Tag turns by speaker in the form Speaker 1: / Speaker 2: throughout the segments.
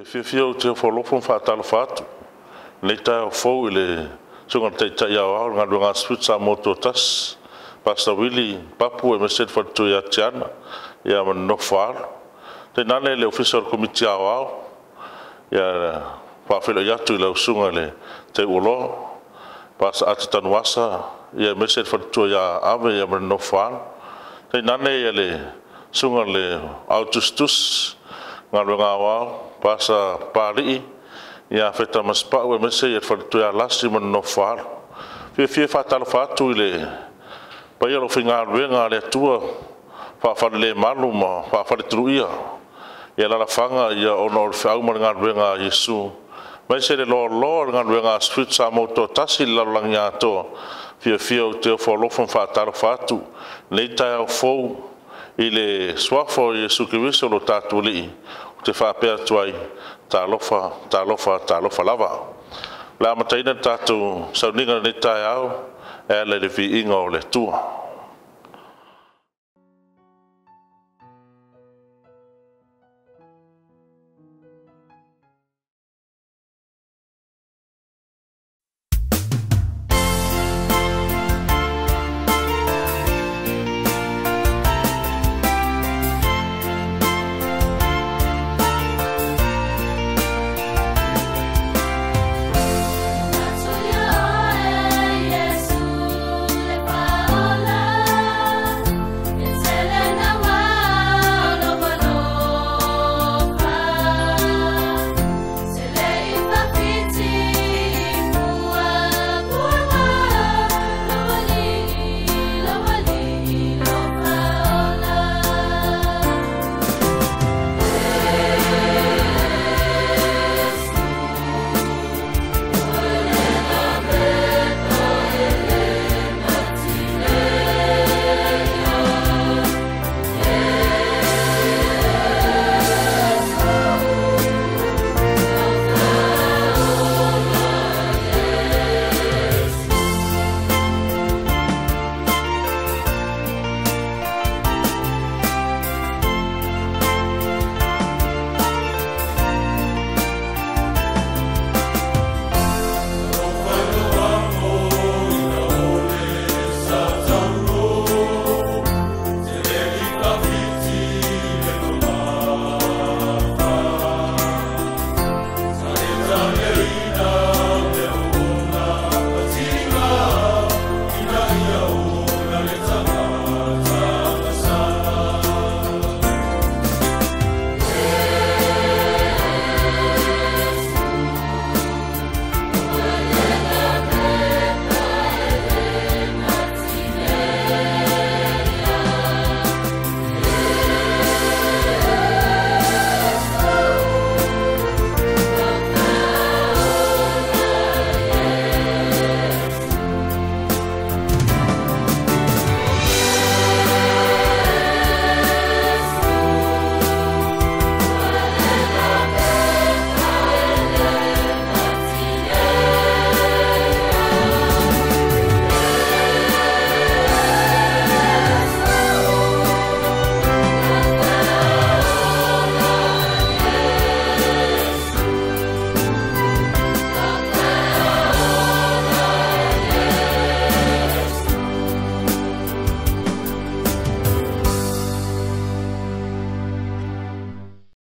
Speaker 1: Fiafia ou te ofo alofa ma faatalofa atu i lenei taeao fou i le Susuga i le Taitai Aoao o le Galuega a le Samoa Tutoatasi, Pastor Willie Papu aemaise le faletua ia Tiana ma le nofo a alo. Tainane le Ofisa o le Komiti Aoao, e faafeiloai atu i lau Susuga i le Teuoloa Pastor Ata Tanuvasa aemaise le faletua ia Ave ma le nofo a alo. Tainane le Susuga i le Au Tusitusi o Galuega Aoao Pastor Papalii Feta Masepau aemaise le faletua ia Lasi ma le nofo a alo. E fiafia e faatalofa atu i le paia o le aufaigaluega a le Atua faafalelemalu ma faafaletuluia i alalafaga ona o le feau ma le galuega a Iesu, aemaise le loaloa o le galuega a Spirit Samoa Tutoatasi i le lalolagi atoa. Fiafia ou te ofo alofa ma faatalofa atu i lenei taeao fou i le Suafa o Iesu Keriso lo tatou Alii, ou te faapea atu ai, talofa, talofa, talofa lava. O le a amataina le tatou sauniga i lenei taeao e ala i le viiga o le Atua.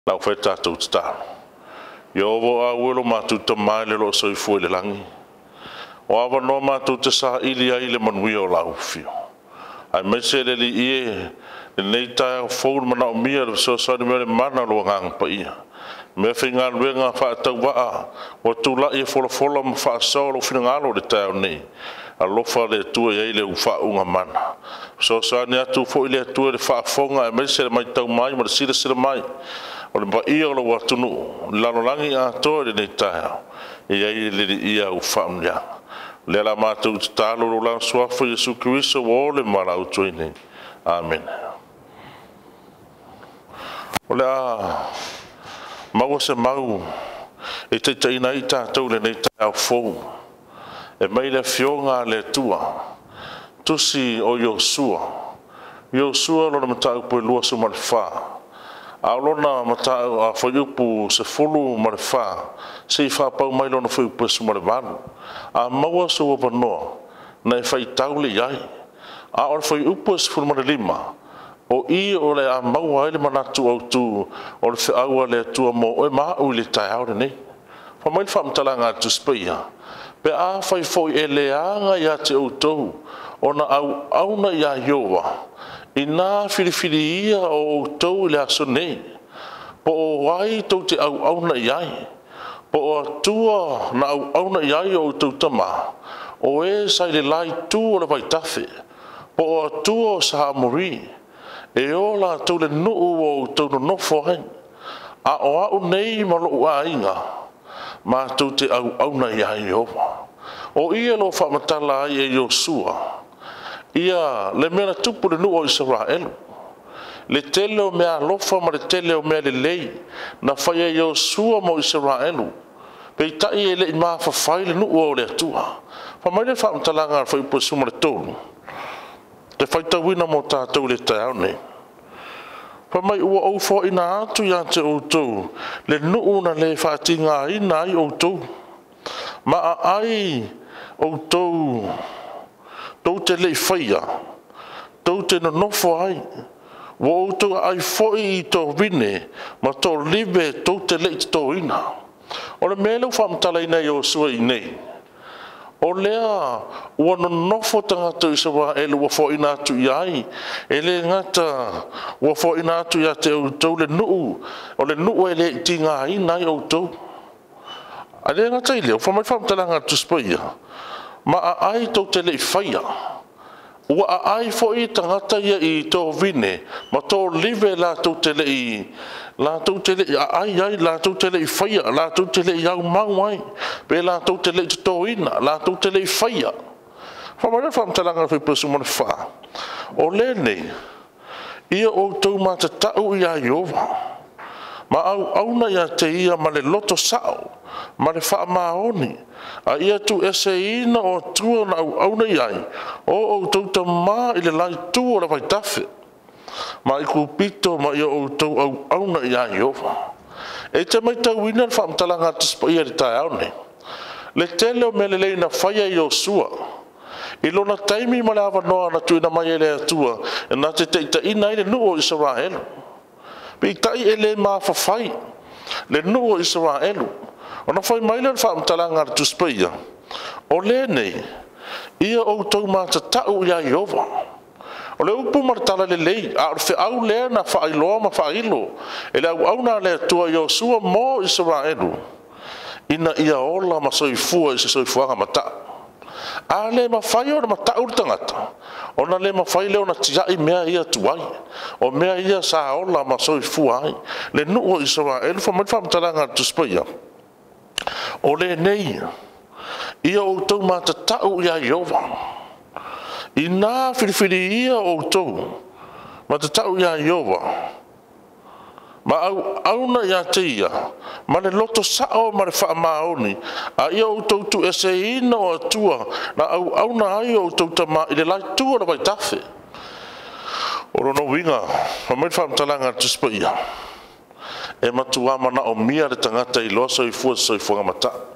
Speaker 1: Lau fai tatou tatalo. Ieova o au e lo matou Tama i le loo soifua i le lagi. O avanoa matou te saili ai le manuia o lau afio. Aemaise le Alii e, lenei taeao fou le manaomia le fesoasoani mai o le mana o le Agaga Paia. Mea faigaluega faatauvaa ua tulai e folafola ma faasoa lou finagalo i le taeao nei. Alofa le Atua e i ai le faauuga mana. Fesoasoani atu foi le Atua i le faafofoga aemaise le matau mai ma le silasila mai o le paia o lou atunuu, le lalolagi atoa i lenei taeao, e i ai le liia au faamanuiaga. O lea la matou tatalo i lo la suafa Iesu Keriso ua ole ma valaau nei. Amene. O le a maua se mau e taitaiina ai tatou i lenei taeao fou, e mai le afioga a le Atua, tusi o Iosua. Iosua lona mataupu e 24. A o lona fuaiupu 14 seia faapau mai lona fuaiupu 18. A maua sou avanoa na e faitau lea i ai. A o le fuaiupu 15, o i o le a maua ai le manatu autu o le feau a le Atua mo oe ma au i le taeao lenei. Fai mai le faamatalaga a le Tusi Paia, pe afai foi e leaga ia te outou ona auauna ia Ieova, ina filifili ia o outou i le aso nei, po o ai tou te auauna i ai, po o Atua na auauna i ai o outou tama, o e sa i le la itu o le vaitafe, po o Atua o sa Amori, e o latou le nuu o outou nonofo ai, a o au nei ma lou aiga, matou te auauna ia Ieova. O ia lo faamatala ai e Iosua, ia le mea na tupu le nuu o Isaraelu, le tele o mea alofa ma le tele o mea lelei, na fai e Iosua mo Isaraelu, peitai e lei mafafai le nuu o le Atua. Fai mai le faamatalaga a le fuaiupu 13, te faitauina mo tatou i le taeao nei. Fai mai ua ou foaina atu ia te outou le nuu na le faatigaina ai outou, ma aai outou tou te lei faia, tou te nonofo ai, ua outou aai foi i to vine ma to live tou te lei totoina. O le mea lea ua faamatalaina e Iosua i nei, o lea ua nonofo tagata o Isaraelu ua foaina atu i ai, e le gata ua foaina atu ia te outou le nuu, o le nuu e le i tigaina ai outou. A le gata i lea, ua fai mai le faamatalaga a le Tusi Paia, ma aai tou te lei faia, ua aai foi tagata ia i to vine ma to live latou te lei aai ai, latou te lei faia, latou te lei aumau ai, pe latou te lei totoina, latou te lei faia. Fai mai le faamatalaga a le fuaiupu 14, o lenei, ia outou matatau ia Ieova, ma auauna ia te ia ma le loto sao, ma le faamaoni, a ia tuueseina o Atua na auauna i ai, o outou tama i le la itu o le vaitafe, ma i kupito ma ia outou auauna ia Ieova. E te matauina le faamatalaga a le Tusi Paia i le taeao nei, le tele o mea lelei na faia e Iosua, i lona taimi ma le avanoa na tuuina mai e le Atua, na te taitaiina ai le nuu o Isaraelu. Peitai e le mafafai le nuu o Isaraelu. Ona fai mai lea le faamatalaga a le Tusi Paia, o lenei, ia outou matatau ia Ieova. O le upu ma le tala lelei, a o le feau lea na faailoa ma faailo e le auauna a le Atua Iosua mo Isaraelu, ina ia ola ma soifua i se soifuaga matau. A le mafai ona matau le tagata, ona le mafai lea ona tiai mea ia tuai, o mea ia sa ola ma soifua ai le nuu o Isaraelu. Fai mai le faamatalaga a le Tusi Paia, o lenei, ia outou matatau ia Ieova, ina filifili ia outou matatau ia Ieova, ma auauna ia te ia, ma le loto sao ma le faamaoni, a ia outou tuueseina o Atua na auauna ai o outou tama i le la itu o le vaitafe. O lona uiga, fai mai le faamatalaga a le Tusi Paia, e matua manaomia le tagata i loa soifua se soifuaga matau.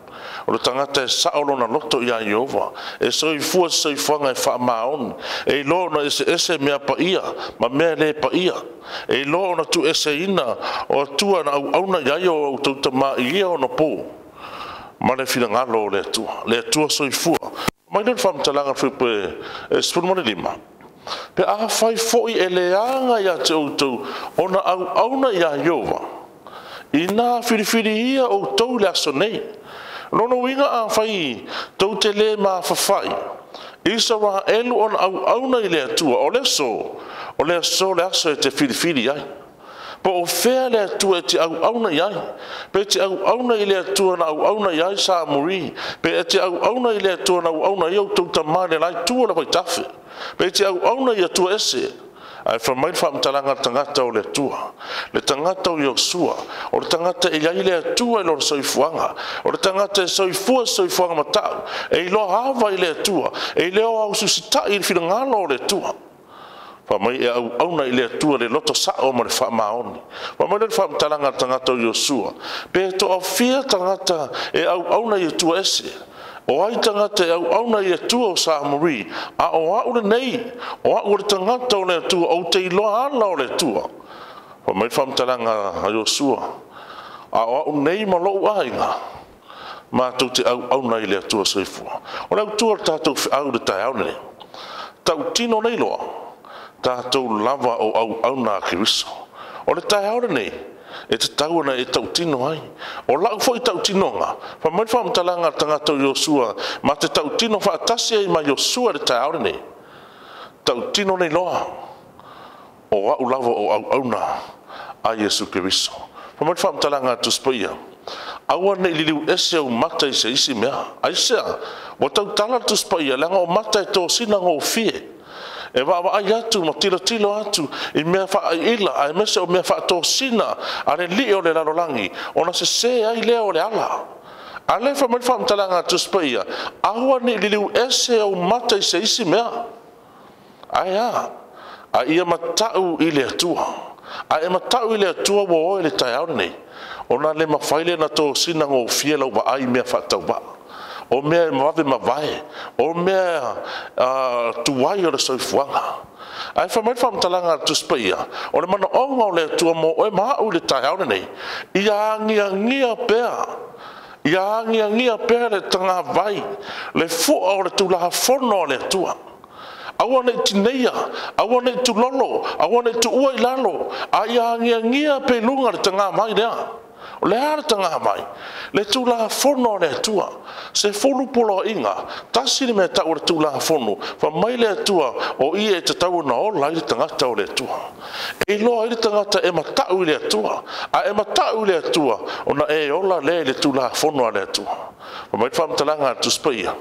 Speaker 1: O le tagata e sao lona loto ia Ieova, e soifua se soifuaga e faamaoni, e iloa ona eseese mea paia ma mea le paia, e iloa ona tuueseina o Atua na auauna i ai o outou tama i ia ona po, ma le finagalo o le Atua, le Atua soifua. Mai le faamatalaga fuaiupu 15, pe afai foi e leaga ia te outou ona auauna ia Ieova, ina filifili ia outou i le aso nei. Lona uiga afai tou te le mafafai Isaraelu ona auauna i le Atua, o le aso, o le aso le aso e te filifili ai. Po o fea le Atua e te auauna i ai, pe te auauna i le Atua na auauna i ai sa Amori, pe te auauna i le Atua na auauna i outou tama i le la itu o le vaitafe, pe te auauna i Atua ese. Ae fai mai le faamatalaga a le tagata o le Atua, le tagata o Iosua, o le tagata e i ai le Atua i lona soifuaga, o le tagata e soifua se soifuaga matau, e iloa ava i le Atua, e iloa aususitai i le finagalo o le Atua. Faamai e auauna i le Atua le loto sao ma le faamaoni. Faamai le faamatalaga a le tagata o Iosua, pe toafia tagata e auauna i Atua ese. O ai tagata e auauna i Atua o Samori, a o au lenei, o au o le tagata o le Atua, ou te iloa ala o le Atua. Faamai le faamatalaga a Iosua, a o au nei ma lou aiga, matou te auauna i le Atua soifua. O le autua o le tatou feau i le taeao lenei, tautino nei loa, tatou lava o auauna a Keriso. O le taeao lenei, e tatau ona e tautino ai. O lau foi tautinoga, faamai le faamatalaga a le tagata o Iosua, ma te tautino faatasi ai ma Iosua i le taeao lenei. Tautino nei loa, o au lava o auauna a Iesu Keriso. Faamai le faamatalaga a Tusi Paia, aua nei liliu ese au mata i se isi mea. Aisea, ua tautala le Tusi Paia, leaga o mata e tosina gofie. E vaavaai atu ma tilotilo atu i mea faaiila, aemaise o mea faatosina a le alii o le lalolagi, ona sese ai lea o le ala. A le faamai le faamatalaga a Tusi Paia, aua nei liliu ese au mata i se isi mea. Ae a, a ia matau i le Atua. A e matau i le Atua ua oe le taeao lenei, ona le mafai lea na tosina gofie lau vaai mea faatauvaa. O mea e mavave mavae, o mea tuai o le soifuaga. Ae faamai le faamatalaga a le Tusi Paia, o le manaoga o le Atua mo oe ma au i le taeao lenei, ia agiagia pea, ia agiagia pea le tagavai, le fua o le Tulafono a le Atua. Aua nei tineia, aua nei tulolo, aua nei tuua i lalo, a ia agiagia pe luga le tagavai lea. O le a le tagavai, le Tulafono a le Atua, se fulu poloaiga, tasi le mea tau o le Tulafono, faamai le Atua, o ia e tatau ona ola ai le tagata o le Atua. E iloa ai le tagata e matau i le Atua, a e matau i le Atua, ona e ola lea i le Tulafono a le Atua. Faamai le faamatalaga a le Tusi Paia,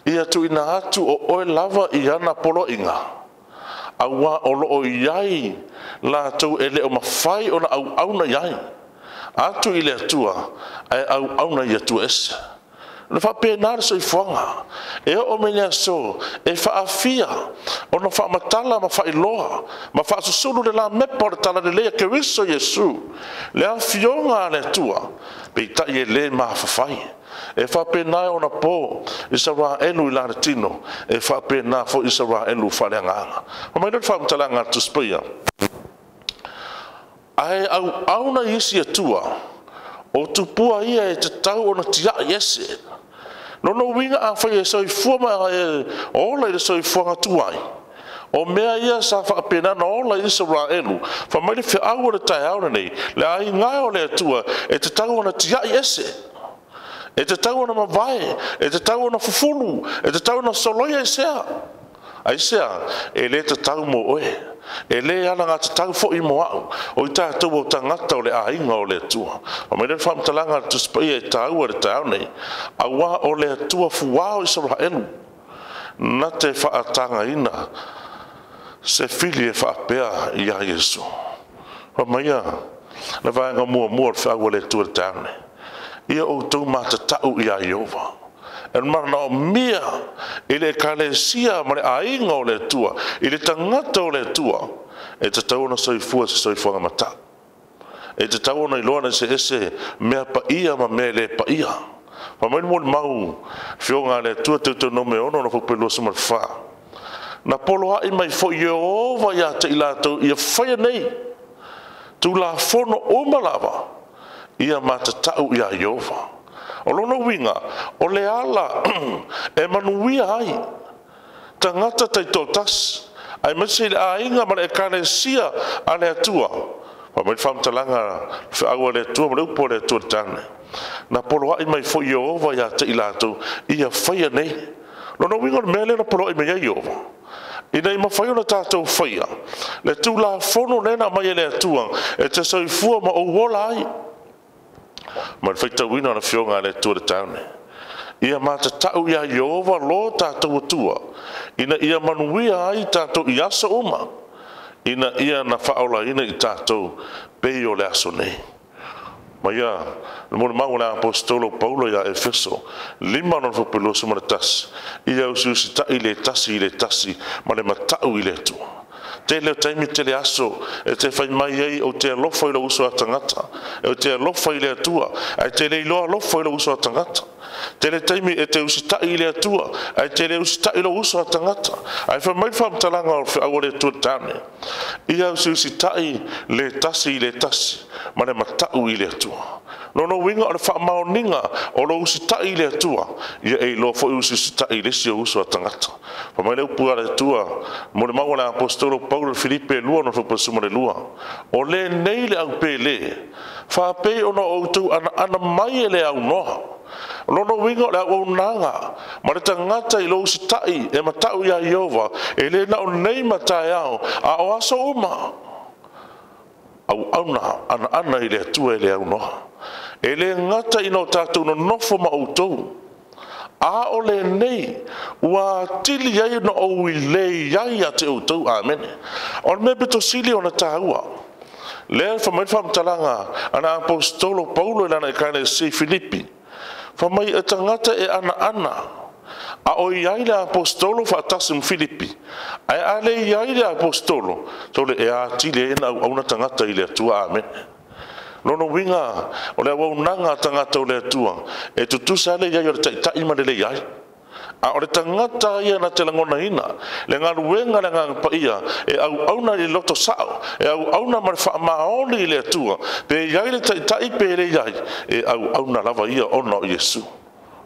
Speaker 1: ia tuuina atu o oe lava i ana poloaiga, aua o loo i ai latou e le o mafai ona auauna i ai. Atu i le Atua, ae auauna i Atua ese. Le faapena le soifuaga, e oo mai le aso, e faafia, ona faamatala ma faailoa, ma faasusulu le lamepa o le talalelei a Keriso Iesu, le afioga a le Atua, peitai e le mafafai. E faapena ona po i Isaraelu i lana tino, e faapena foi Isaraelu faaleagaga. Faamai le faamatalaga a le Tusi Paia, ae auauna i isi Atua, o tupua ia e tatau ona tiai ese. Lona uiga afai e soifua ma e ola i le soifuaga tuai, o mea ia sa faapena na ola i Isaraelu, faamai le feau o le taeao lenei, le aiga o le Atua e tatau ona tiai ese. E tatau ona mavae, e tatau ona fufulu, e tatau ona soloia i sea. Aisea, e le tatau mo oe, e le ala ngā tatau foi mo au, o i tātou o tagata o le aiga o le Atua. Faamai le faamatalaga a le Tusi Paia e taua le taeao nei, aua o le Atua fuao o Isaraelu, na te faatagaina se fili e faapea ia Iesu. Faamai le vaega muamua o le feau a le Atua le taeao nei, ia outou matatau ia Ieova. E manaomia i le ekalesia ma le aiga o le Atua, i le tagata o le Atua, e tatau ona soifua se soifuaga matau. E tatau ona iloa na se ese mea paia ma mea le paia. Faamai le molimau fioga a le Atua Teutonome 6 na fupe 24. Na poloai mai foi Ieova ia te i latou ia faia nei, Tulafono uma lava, ia matatau ia Ieova. O lona uiga, o le ala e manuia ai tagata taitoatasi, aemaise i le aiga ma le ekalesia a le Atua. Faamai le faamatalaga feau a le Atua ma le upu a le Atua le taeao. Na poloai mai foi Ieova ia te i latou ia faia nei. Lona uiga o le mea lea na poloai mai ai Ieova, ina ia mafai ona tatou faia le Tulafono lea na aumai e le Atua e te soifua ma ou ola ai. Ma le faitauina o le afioga a le Atua le taeao nei, ia matatau ia Ieova lo tatou Atua, ina ia manuia ai tatou i aso uma, ina ia na faaolaina i tatou pei o le aso nei. Ma ia le molimau o le apostolo Paulo ia Efeso 5:21, ia usiusitai le tasi i le tasi ma le matau i le Atua. Tele o taimi tele aso e te fai mai ai o te alofa i lou uso a tagata, e te alofa i le Atua, ae te le iloa alofa i lou uso a tagata. Tele taimi e te usitai i le Atua, ae te le usitai i lou uso a tagata. Ae fai mai le faamatalaga o le feau a le Atua i le taeao, ia usiusitai le tasi i le tasi, ma le matau i le Atua. Lona uiga o le faamaoniga o lou usitai i le Atua, ia e iloa foi usiusitai i le isi o uso a tagata. Fai mai le upu a le Atua, mo le mau a le Aposetolo Paulo i Filipe 2:12, o lenei le aupele, faapei ona outou anaana mai e le aunoa. Lona uiga o le auaunaga ma le tagata i lou usitai e matau ia Ieova, e le na o nei mataeao, a o aso uma. Auauna anaana i le Atua e le aunoa. E le gata ina o tatou nonofo ma outou, a o lenei ua atili ai na ou ilei ai ia te outou. Amene. O le mea pito sili ona tāua, lea fai mai le faamatalaga a le Aposetolo Paulo i lana ekalesia i Filipi, fai mai e tagata e anaana, a o i ai le Aposetolo faatasi ma Filipi, ae a le i ai le Aposetolo, tole e atili ai na auauna tagata i le Atua. Amene. Lona uiga o le auaunaga a tagata o le Atua, e tutusa le i ai o le taitai ma le le i ai. A o le tagata ia na te lagonaina le galuega le Agaga Paia e auauna i le loto sao, e auauna ma le faamaoni i le Atua, pe i ai le taitai pe le i ai, e auauna lava ia ona o Iesu.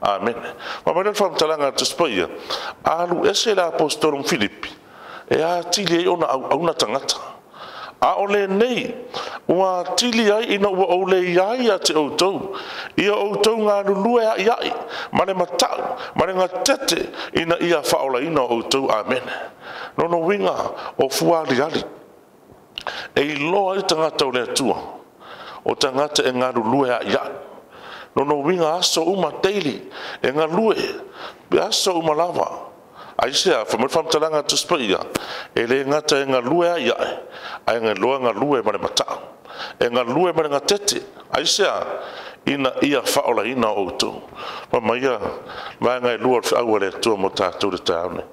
Speaker 1: Amene. Ma mai le faamatalaga a le Tusi Paia, alu ese le Aposetolo ma Filipi, e atili ai ona auauna tagata. A o lenei, ua atili ai ina ua ou le i ai ia te outou, ia outou galulue aiai, ma le matau, ma le gatete, ina ia faaolaina o outou. Amene. Lona uiga o fualiali, e iloa ai tagata o le Atua, o tagata e galulue aiai. Lona uiga aso uma daily, e galue, aso uma lava. Aisea, fai mai le faamatalaga a le Tusi Paia, e le gata e galue aiai, ae galoa galue ma le matau, e galue ma le gatete. Aisea, ina ia faaolaina o outou. Fai mai ia vaega e lua o le feau a le Atua mo tatou le taeao nei.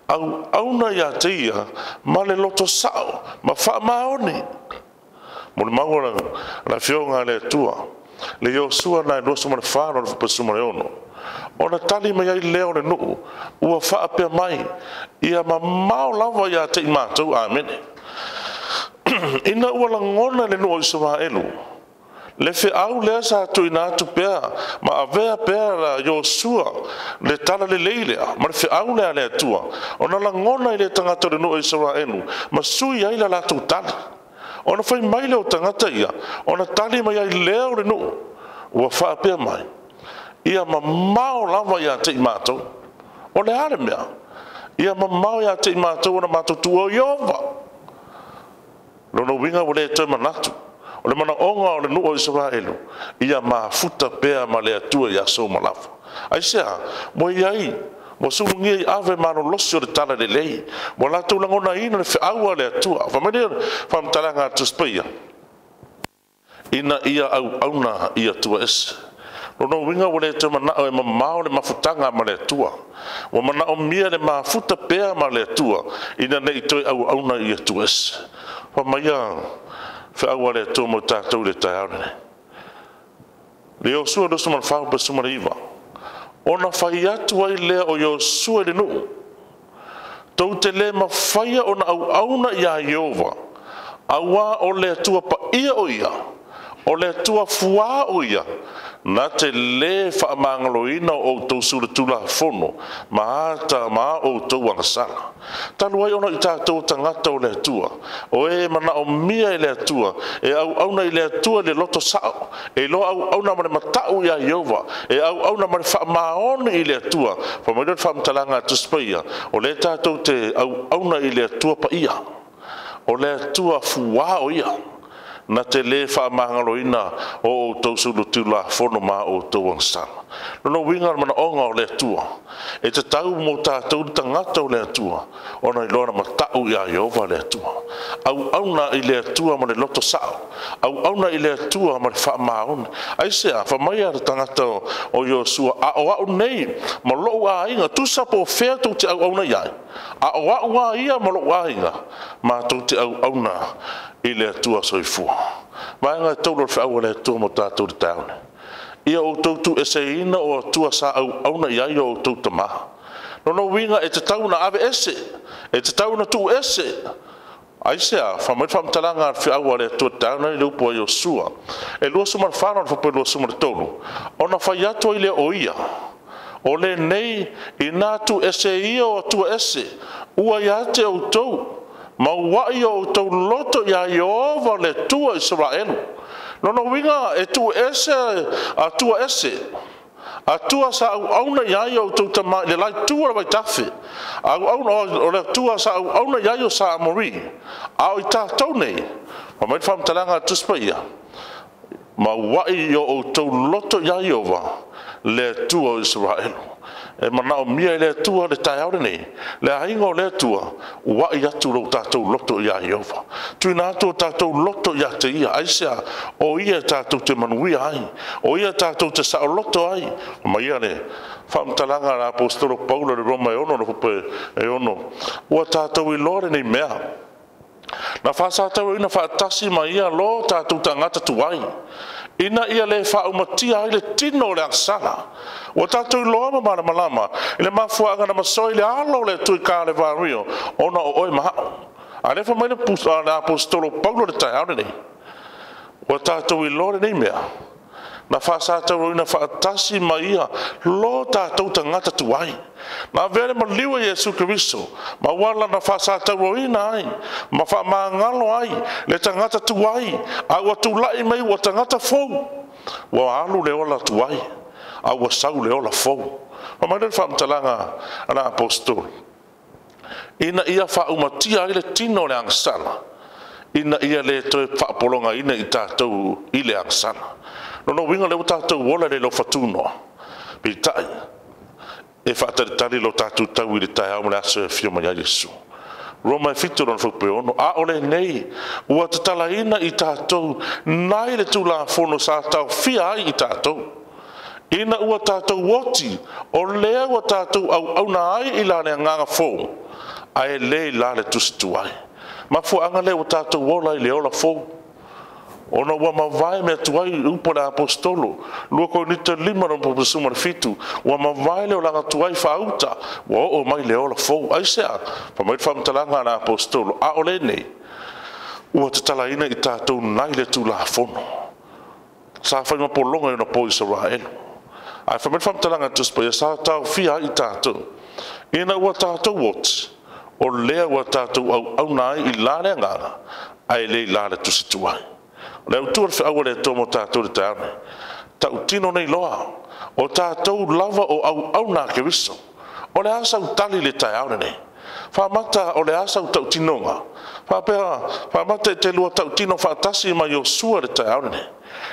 Speaker 1: Auauna ia te ia ma le loto sao ma faamaoni. Mo le mau a le afioga a le Atua, le Iosua na e 24 no le 16. Ona tali mai ai lea o le nuu, ua faapea mai, ia mamao lava ia te i matou. Amene. Ina ua lagona le nuu o Isaraelu, le feau lea sa tuuina atu pea ma avea pea la Iosua le tala lelei lea ma le feau lea a le Atua, ona lagona i le tagata o le nuu o Isaraelu ma sui ai la latou tali. Ona fai mai lea o tagata ia, ona tali mai ai lea o le nuu, ua faapea mai, ia mamao lava ia te i matou. O le a le mea? Ia mamao ia te i matou ona matou tuua o Ieova. Lona uiga ua le toe manatu, o le manaoga o le nuu o Isaraelu, ia mafuta pea ma le Atua i aso uma lava. Aisea, ua i ai, ua sulugia i ave malolosi o le tala lelei, ua latou lagonaina le feau a le Atua. Fai mai le faamatalaga a le Tusi Paia, ina ia auauna i Atua ese. Lona uiga ua le toe manao e mamao le mafutaga ma le Atua. Ua manaomia le mafuta pea ma le Atua, ina nei toe auauna i Atua ese. Fai mai ia feau a le Atua mo tatou i le taeao lenei. Le Iosua 24:19, ona fai atu ai lea o Iosua i le nuu, tou te le mafaia ona auauna ia Ieova, auā o le Atua paia o ia, o le Atua fuā o ia, na te le faamagaloina o outou sulatulafono ma ata ma outou agasala. Talu ai ona i tatou tagata o le Atua, o e manaomia e le Atua, e auauna i le Atua le loto sao, e iloa auauna ma le matau ia Ieova, e auauna ma le faamaoni i le Atua. Fai mai le faamatalaga a Tusi Paia, o le tatou te auauna i le Atua paia, o le Atua fuā o ia, na te le faamagaloina o outou sulatulafono ma outou agasala. Lona uiga o le manaoga o le Atua, e tatau mo tatou le tagata o le Atua, ona iloa na matau ia Ieova le Atua. Auauna i le Atua ma le loto sao, auauna i le Atua ma le faamaoni. Aisea, fai mai le tagata o Iosua, a o au nei ma lou aiga, tusa po o fea tou te auauna i ai, a o au a ia ma lou aiga, Matou te auauna i le Atua soifua. Vaega e tolu o le feau a le Atua mo tatou i le taeao nei. Ia outou tuueseina o Atua sa auauna i ai o outou tamā. Lona uiga e tatau ona ave ese, e tatau ona tuu ese. Aisea? Fai mai le faamatalaga a le feau a le Atua i le taeao lenei i le upu a Iosua e 24 lona fuaiupu 23, ona fai atu ai lea o ia, o lenei ina tuuese ia o Atua ese, ua ia te outou, ma ua'i o outou loto iā Ieova le Atua o Isaraelu. Lona uiga e tuuese Atua ese, Atua sa auauna i ai o outou tamā i le la itu o le vaitafe, auauna o le Atua sa auauna i ai o Sa Amori, a o i tatou nei, fai mai le faamatalaga a le Tusi Paia, ma ua'i o outou loto iā Ieova le Atua o Isaraelu. E manaomia e le Atua le taeao lenei, le aiga o le Atua, ua'i atu lo tatou loto iā Ieova. Tuuina atu o tatou loto ia te ia, aisea? O ia e tatou te manuia ai, o ia e tatou te saoloto ai. Fai mai ia le faamatalaga a le aposetolo Paulo i le Roma e 6 le fuaiupu e 6, ua tatou iloa lenei mea, na faasatauaina faatasi ma ia lo tatou tagata tuai, ina ia le faaumatia ai le tino o le agasala. Ua tatou iloa ma malamalama i le mafuaaga na masoa i le alo o le Atua i Kalevario, ona o oe ma a'u. A lea fai mai le aposetolo Paulo i le taeao lenei, ua tatou iloa lenei mea, na faasatauaina faatasi ma ia lo tatou tagata tuai. Na avea le maliu e Iesu Keriso, ma ua lana faasatauaina ai, ma faamagalo ai le tagata tuai, a ua tulai mai ua tagata fou. Ua alu le ola tuai, a ua sau le ola fou. Fai mai le faamatalaga a le aposetolo, ina ia faaumatia ai le tino o le agasala, ina ia le toe faapologaina i tatou i le agasala. Lona uiga lea ua tatou ola i le lofatunoa, peitai, e faatalitali lo tatou tau i le taeao ma le aso e afio mai ai Iesu. Roma e 7 lona fuaiupu e 6, a o lenei ua tatalaina i tatou nai le Tulafono sa taofia ai i tatou, ina ua tatou oti, o lea ua tatou auauna ai i la le agaga fou, ae le i la le tusi tuai. Mafuaaga lea ua tatou ola i le ola fou, ona ua mavae mea tuai i upu a le aposetolo, 2 Korinito 5 lona fuaiupu 17, ua mavae le olaga tuai faauta, ua oo mai le ola fou. Aisea? Fai mai le faamatalaga a le aposetolo, a o lenei ua tatalaina i tatou nai le Tulafono sa fai ma pologa i ona po Isaraelu. Ae fai mai le faamatalaga a le Tusi Paia, sa taofia ai i tatou, ina ua tatou oti, o lea ua tatou auauna ai i la le agaga, ae le i la le tusi tuai. O le autu o le feau a le Atua mo tatou i le taeao nei, tautino nei loa, o tatou lava o auauna a Keriso. O le a sau tali i le taeao lenei? Faamata o le a sau tautinoga? Faapea, faamata e te lua tautino faatasi ma Iosua i le taeao lenei.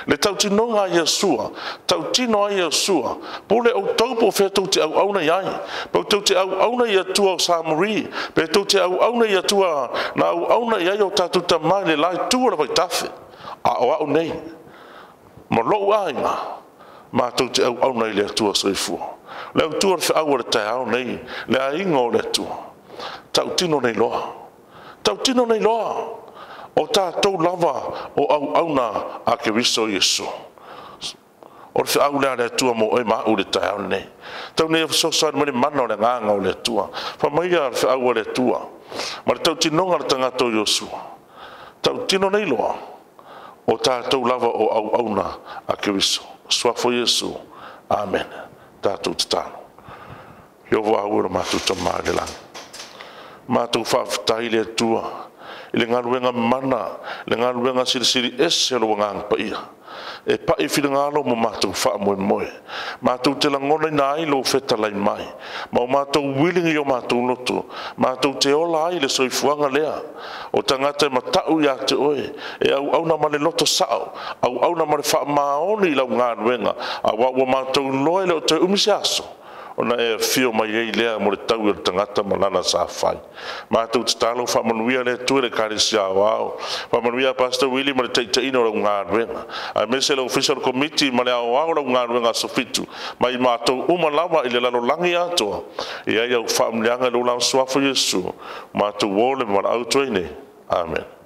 Speaker 1: Le tautinoga a Iosua, tautino ai Iosua, pule outou po o fea tou te auauna i ai, pe tou te auauna i Atua o Samori, pe tou te auauna i Atua na auauna i ai o tatou tamā i le la itu o le vaitafe. A o a'u nei, ma lou aiga, matou te auauna i le Atua soifua. Le autu o le feau o le taeao nei, le aiga o le Atua, tautino nei loa, tautino nei loa, o tatou lava o auauna a Keriso Iesu. O le feau lea a le Atua mo oe ma a'u i le taeao lenei. Tau nei fesoasoani mai le mana o le agaga o le Atua. Fai mai ia le feau a le Atua ma le tautinoga a le tagata o Iosua, tautino nei loa, o tatou lava o auauna a Keriso. Suafo Iesu. Amen. Tatou tatalo. Ieova au e lo matou Tamā i le lagi, matou faafetai i le Atua i le galuega mana, le galuega silisili ese o lou agaga paia, e pa'i finagalo ma matou faamoemoe. Matou te lagonaina ai lou fetalai mai, ma o matou uiliga i o matou loto, matou te ola ai le soifuaga lea. O tagata e mata'u ia te oe, e auauna ma le loto sa'o, auauna ma le faamaoni i lau galuega, auā ua matou iloa e le o toe umi se aso. Ona e afio mai ai lea mo le taui o le tagata ma lana sa fai. Matou tatalo, faamanuia le Atua i le Ekalesia Aoao. Faamanuia Pastor Willie ma le taitaiina o lau galuega. Aemaise le ofisa o le komiti ma le aoao o lau galuega aso 7, ma i matou uma lava i le lalolagi atoa. E ai au faamanuiaga i lou suafa Iesu. Matou o le valaau tuai nei. Amen.